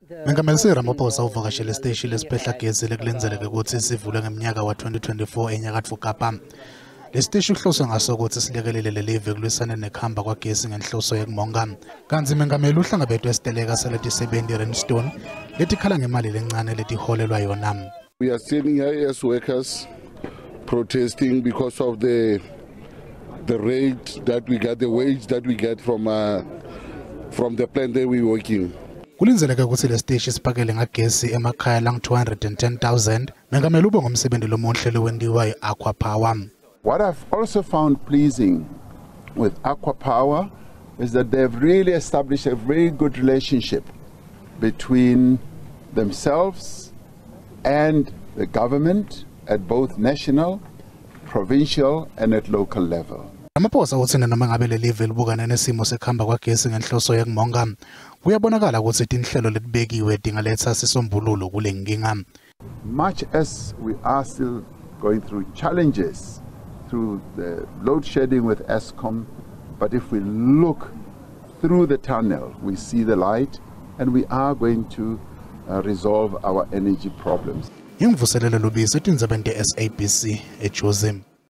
Mengameli Cyril Ramaphosa uvakashele esiteshi lesiphehla gesi lekulindzeleke kutsi sivulwe ngemnyaka wa-2024 eNyakatfo Kapa. Lesiteshi kuhloswe ngaso kutsi silekelele lelive ekulwisaneni nekuhamba kwagesi ngenhloso yekumonga. Kantsi mengameli uhlangabetwe esiteleka saletisebenti Renstone letikhala ngemali lencane letiholelwa yona. We are standing here as workers protesting because of the rate that we get, the wage that we get from the plant that we're working. Kulindzeleke kutsi lesiteshi siphakele ngagesi emakhaya langu-210,000. Mengameli ube ngumsebenzi lomuhle lowentiwa yi-Aqua Power. What I've also found pleasing with Aqua Power is that they've really established a very good relationship between themselves and the government at both national, provincial, and at local level. Ramaphosa utsi noma ngabe lelive libukane nesimo sekuhamba kwagesi ngenhloso yekumonga, kuyabonakala kutsi tinhlelo letibekiwe tingaletsa sisombululo kule nkinga. Much as we are still going through challenges through the load shedding with Eskom, but if we look through the tunnel, we see the light, and we are going to resolve our energy problems. Imvuselelo Lubisi, etindzabeni te-SABC, eJozi.